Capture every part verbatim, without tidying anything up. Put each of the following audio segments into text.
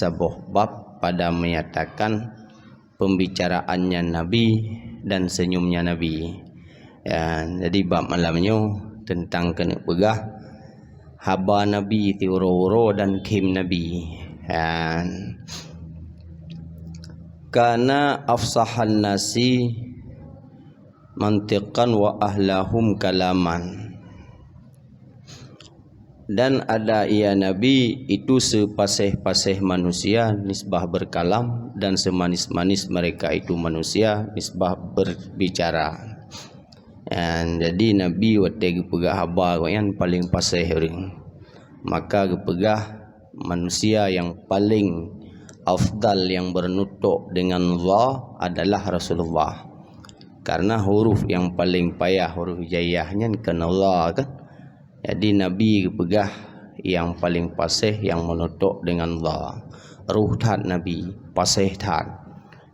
saboh bab pada menyatakan pembicaraannya Nabi dan senyumnya Nabi. Ya, jadi bab malam nyoe tentang keuneuk peugah haba Nabi tiuroe-uroe dan khém Nabi. Ya. Kana afsahan nasi mantiqan wa ahlahum kalaman. Dan ada ia Nabi itu sepaséh-paséh manusia nisbah berkalam dan semanis-manis mereka itu manusia nisbah berbicara. Dan jadi Nabi watée geupeugah haba gobnyan paléng paséh ureuëng. Maka geupeugah manusia yang paléng afdal yang bernutuk dengan Allah adalah Rasulullah. Karena huruf yang paléng payah, huruf hijaiyah nyan kan Allah kan. Jadi Nabi geupeugah yang paléng paséh yang meunutuk dengan Allah. Roh that Nabi, paséh that.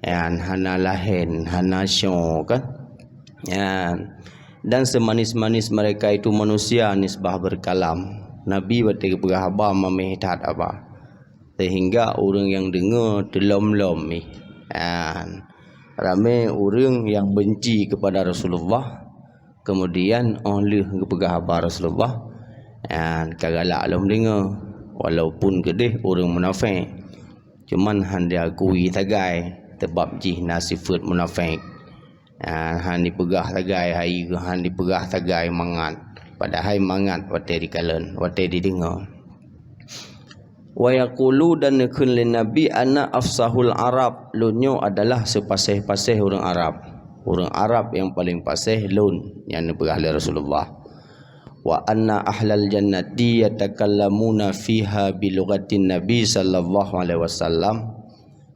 Nyan hana lahen, hana syo kan. Nyan. Dan semanis-manis mereka itu manusia nisbah berkalam. Nabi watée geupeugah haba mameh that haba. Sehingga ureuëng nyang deungoe teulom-lom ih. Nyan. Ramé ureuëng nyang benci kepada Rasulullah, kemudian óh lheueh geupeugah haba Rasulullah, nyan ka galak lom deungoe, walaupun keudeh ureuëng munafék. Cuman hán diakui sagai, sabab jih na sifeuet munafék. Nyan, hán dipeugah sagai hai geuh, hán dipeugah sagai mangat. Padahai mangat watée dikalon, watée dideungoe. Wa yaqulu, dan neukheun lé Nabi, "Ana afsahul Arab," lôn nyoe adalah seupaséh-paséh ureuëng Arab. Ureuëng Arab nyang paléng paséh lôn, nyan neupeugah lé Rasulullah. "Wa anna ahlal jannati yatakallamuna fiha bi lughatin Nabi sallallahu alaihi wasallam,"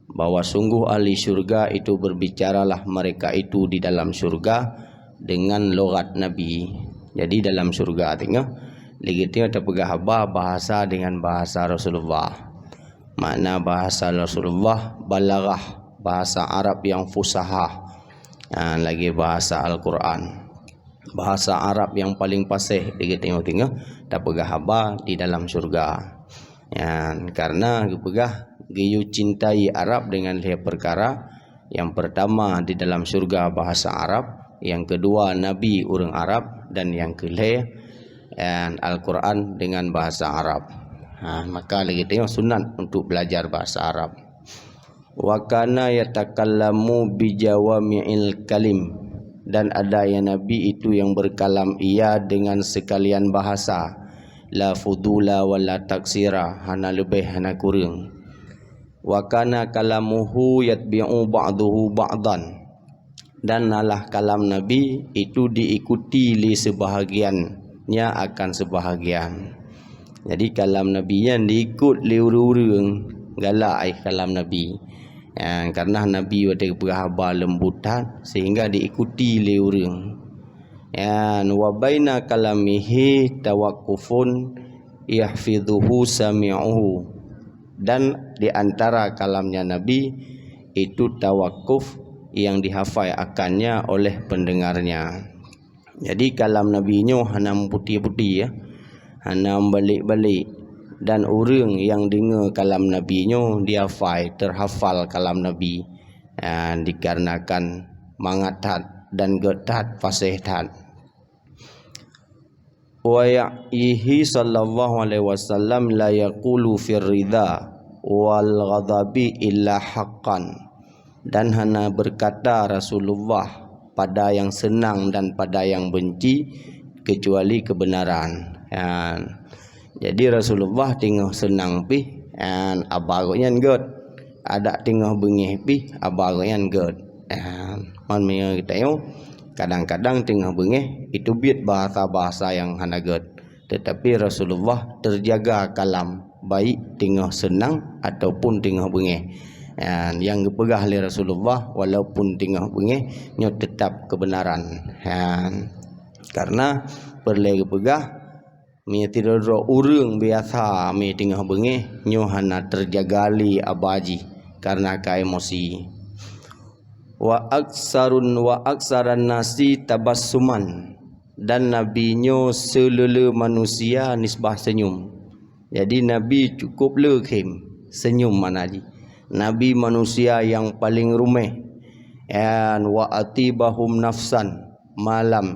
bahwa sungguh ahli syurga itu berbicaralah mereka itu di dalam syurga dengan lughat Nabi. Jadi dalam syurga teungoh, lagée teungoh tapeugah haba bahasa dengan bahasa Rasulullah. Makna bahasa Rasulullah balaghah, bahasa Arab yang fusahah. Ha, lagée bahasa Al-Quran. Bahasa Arab yang paléng paséh lagée teungoh-teungoh tapeugah haba di dalam syurga. Nyan, karena geupeugah geuyue cintai Arab dengan lhée peukara. Yang pertama di dalam syurga bahasa Arab, yang kedua Nabi ureuëng Arab, dan yang keulhée, nyan, Al-Quran dengan bahasa Arab. Ha, maka lagée teungoh sunat untuk belajar bahasa Arab. "Wa kana yatakallamu bi jawami'il kalim," dan ada ya Nabi itu yang berkalam ia dengan sekalian bahasa, la fudula wa la taksira, hana leubeh hana kureueng. "Wa kana kalamuhu yatbi'u ba'duhu ba'dan," dan nalah kalam Nabi itu diikuti lé seubahagiannya akan seubahagian. Jadi kalam Nabi nyan diikot lé ureuëng-ureuëng, galak ai kalam Nabi. Ya, karena Nabi watée geupeugah haba leumbot that sehingga diikuti lé ureuëng. Ya, wa baina kalamihi tawaqqufun yahfizuhu sami'uhu. Dan di antara kalamnya Nabi itu tawakuf yang dihafai akannya oleh pendengarnya. Jadi kalam Nabi nyoe hana meuputi-puti ya, hana meubalek-balek. Dan ureuëng nyang deungoe kalam Nabi nyoe dihafai, terhafal kalam Nabi, ya, dikarenakan mangat that dan gét that, paséh that. Wa ya'yihi sallallahu alaihi wasallam la yaqulu fir ridha wal ghadabi illa haqqan. Dan hana berkata Rasulullah pada yang senang dan pada yang benci kecuali kebenaran. Ya. Jadi Rasulullah teungoh senang pih, ya, haba gobnyan gét. Adak teungoh beungéh pih, haba gobnyan gét. Ya. Man meunyoe geutanyoe, kadang-kadang teungoh beungéh, itu biet bahasa-bahasa nyang hana gét. Tetapi Rasulullah terjaga kalam, baik teungoh senang ataupun teungoh beungéh. Ya, nyang geupeugah lé Rasulullah walaupun teungoh beungéh, nyoe teutap keubeunaran. Ya, karena peureulée geupeugah, meunyoe sidroe-droe ureuëng biasa mé teungoh beungéh, nyoe hana teujaga lé haba jih karena ka emosi. Wa aksarun, wa aksaran nasi tabassuman, dan Nabi nyoe seuleu-leu manusia nisbah senyum. Jadi Nabi cukup le khém, Senyum makna jih. Nabi manusia yang paling rumeh. Yan wa atibahum nafsan malam,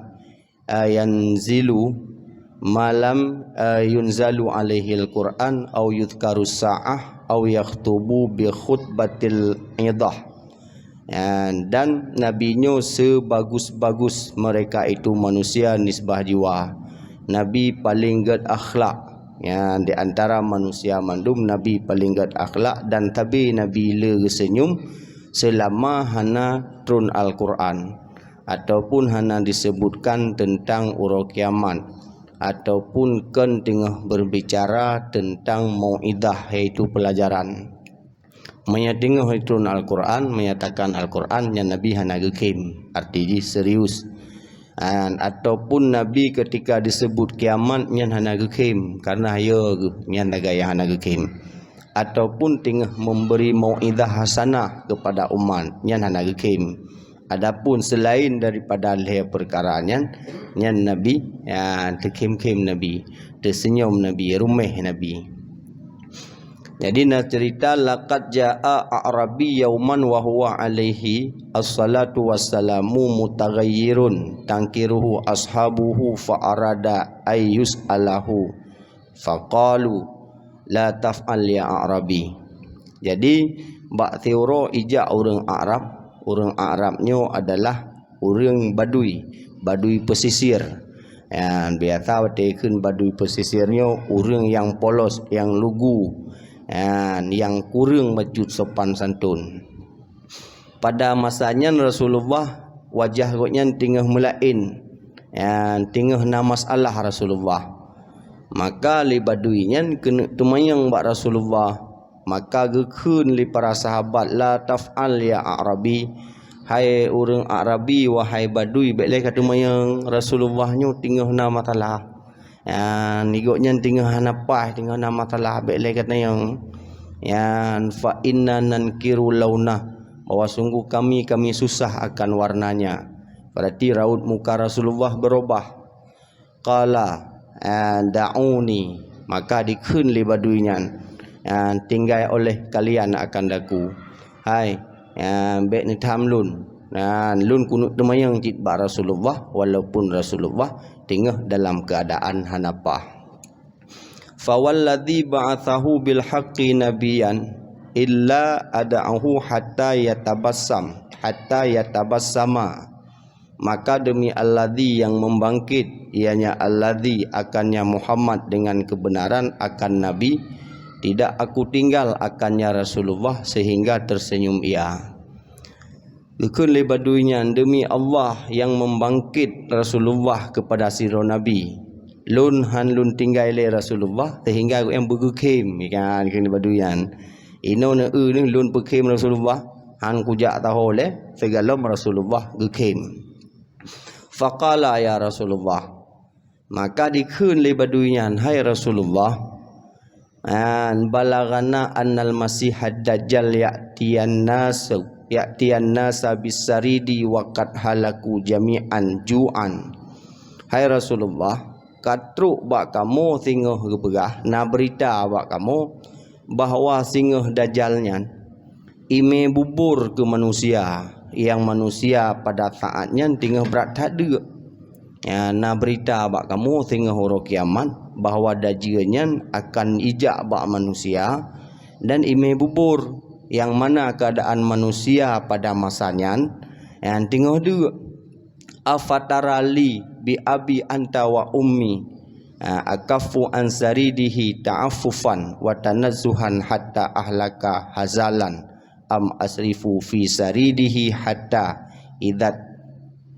eh, yanzilu malam, eh, yunzalu alaihil Qur'an au yuzkaru sa'ah au yakhtubu bi khutbatil idah. Ya, dan Nabi nyoe sebagus-bagus mereka itu manusia nisbah jiwa. Nabi paling gét akhlak. Ya, di antara manusia mandum Nabi paling gét akhlak dan tabi Nabi le geuseunyum selama hana tron Al-Quran ataupun hana disebutkan tentang uroe kiamat ataupun kon teungoh berbicara tentang mau'idah, yaitu pelajaran. Meunyoe teungoh tron Al-Quran, menyatakan Al-Quran, nyan Nabi hana geukhem, arti jih serius. An, ataupun Nabi ketika disebut kiamat, nyan hana geukhem, karena yo geuh, nyan lagée nyang hana geukhem. Ataupun teungoh memberi mau'idah hasanah kepada umat, nyan hana geukhem. Adapun selain daripada lhée perkara nyan, nyan Nabi, ya, teukhem-khem Nabi, teuseunyum Nabi, rumeh Nabi. Jadi na cerita, laqad jaa a'rabi yauman wa huwa alaihi assalatu wassalamu mutaghayyirun tangkiruhu ashabuhu fa arada ay yus'alahu faqalu la taf'al ya a'rabi. Jadi bak siuroe ijak ureuëng Arab, ureuëng Arab nyoe adalah ureuëng Badui, Badui pesisir. Ya, biasa watée kheun Badui pesisir nyoe ureuëng nyang polos, nyang lugu, ya, nyang kureueng bacut sopan santun. Pada masa nyan Rasulullah wajah gobnyan teungoh meulaén, ya, teungoh na masalah Rasulullah. Maka lé Badui nyan keuneuk teumanyong bak Rasulullah, maka geukheun lé para sahabat, "La taf'al ya A'rabi, hai ureuëng A'rabi, wahai Badui, bék lé ka teumanyong, Rasulullah nyoe teungoh na masalah. Nyan, gobnyan teungoh hana paih, teungoh na masalah, bék lé ka teumanyong. Nyan, fa inna nankiru launah, bahwa sungguh kami, kami susah akan warnanya." Berarti raut muka Rasulullah berubah. Qala, "Ah, da'uni." Maka dikheun lé Badui nyan, "Ah, tinggai oleh kalian akan daku. Hai, ah, bék neutham lôn. Ah, lôn keuneuk teumanyong cit bak Rasulullah, walaupun Rasulullah teungoh dalam keuadaan hana paih." "Fawalladzi ba'atsahu bil haqqi nabiyyan illa ada'ahu hatta yatabassam, hatta yatabassama." Maka demi Alladzi yang membangkit, ianya Alladzi akannya Muhammad dengan kebenaran akan Nabi, tidak aku tinggal akannya Rasulullah sehingga tersenyum ia. Geukheun lé Badui nyan, "Demi Allah yang membangkit Rasulullah kepada sidroe Nabi, lôn han lôn tinggai lé Rasulullah sehingga gobnyan beugeukhem." Kan, geukheun lé Badui nyan, "Inoe neu-eu lôn peukhem Rasulullah, han kujak taho lé sigohlom Rasulullah geukhem." Faqala, "Ya Rasulullah." Maka dikheun lé Badui nyan, "Hai Rasulullah, an balaghana annal Masihad Dajjal ya'tiyan nasu, ya'tiyan nasa bisaridi wa qad halaku jami'an ju'an." Hai Rasulullah, ka trok bak kamoe singoh geupeugah, na beurita bak kamoe, bahwa singoh Dajjal nyan imé bubur keu manusia, nyang manusia pada saat nyan teungoh brat that deuk. Ya, na beurita bak kamoe singoh uroe kiamat bahwa Dajjal nyan akan ijak bak manusia dan imé bubur, nyang mana keuadaan manusia pada masa nyan, nyan teungoh deuk. "Afatara li bi abi anta wa ummi, a, akaffu an saridihi ta'affufan wa tanazzuhan hatta ahlaka hazalan, am asrifu fi saridihi hatta idza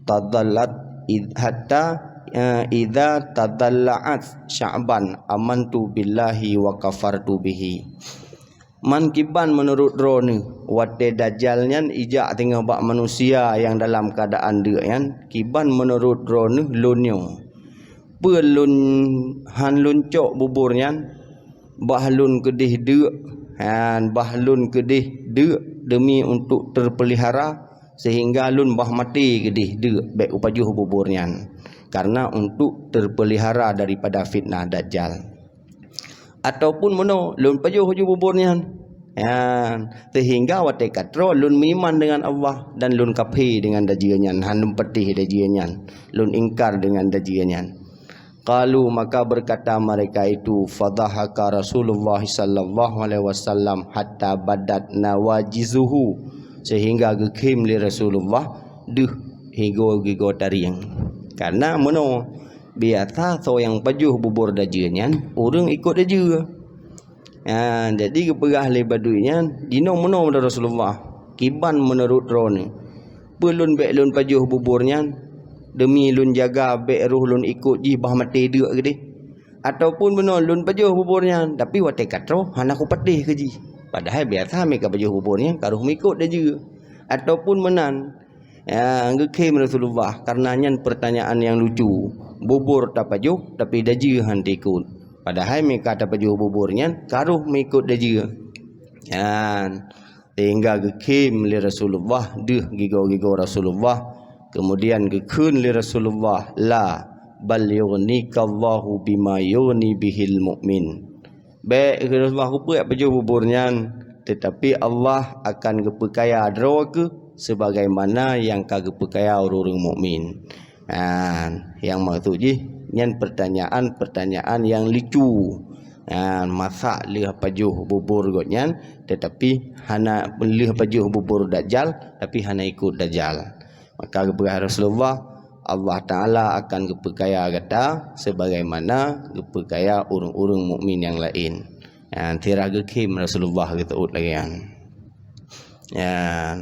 tadallat, id-, hatta, a, idza tadalla'at sya'ban amantu billahi wa kafartu bihi." Man kiban meunurot droeneuh, watée Dajjal nyan ijak teungoh bak manusia nyang dalam keuadaan deuk nyan, kiban meunurot droeneuh lôn nyoe? Peue lôn han lôn cok bubur nyan, bah lôn keudeh deuk, han bah lôn keudeh deuk deumi untuk teupeulihara, sehingga lôn bah maté keudeh deuk bék kupajoh bubur nyan, karena untuk teupeulihara daripada fitnah Dajjal. Ataupun meunoe, lôn pajoh ju bubur nyan, Nyan, sehingga watée ka troe lôn meuiman deungon Allah dan lôn kafé deungon dajeu nyan, hana lôn patéh dajeu nyan, lôn ingkar deungon dajeu nyan. Qalu, maka berkata mereka itu, fadhahaka Rasulullah sallallahu alaihi wasallam hatta badat nawajizuhu, sehingga geukhém lé Rasulullah deuh gigoe-gigoe tarieng. Karena meunoe, biasa soe nyang pajoh bubur dajeu nyan, ureuëng ikot dajeu. Ha, jadi geupeugah lé badui nyan, "Jinoe meunoe, Rasulullah, kiban meunurot droeneuh? Peue lôn bék lôn pajoh bubur nyan, deumi lôn jaga bék roh lôn ikot jih bah maté deuk keudeh? Ataupun meunoe lôn pajoh bubur nyan, tapi watée ka troh hana kupatéh keu jih? Padahai biasa meuka pajoh bubur nyan ka roh meuikot dajeu. Ataupun meunan, ya, geukhém Rasulullah, karena nyan pertanyaan nyang lucu. Bubur tapajoh, tapi dajeu han ikot. Padahai meuka tapajoh bubur nyan, ka roh meuikot dajeu." Nyan, sehingga geukhém lé Rasulullah deuh gigoe-gigoe Rasulullah. Kemudian geukheun lé Rasulullah, "La, bal yughnikallahu bima yughni bihil mu'min." Bék Rasulullah kupeue pajoh bubur nyan, tetapi Allah akan geupeukaya droe keuh sebagaimana nyang ka geupeukaya ureuëng mukmin. Nah, nyang maksud jih nyan pertanyaan-pertanyaan nyang lucu. Nah, masa lheueh pajoh bubur gobnyan, tetapi hana, lheueh pajoh bubur Dajjal, tapi hana ikot Dajjal. Maka geupeugah Rasulullah, "Allah Taala akan geupeukaya gata sebagaimana geupeukaya ureuëng-ureuëng mukmin nyang laén." Nyan, sira geukhém Rasulullah geuteuôt lagée nyan. Nyan,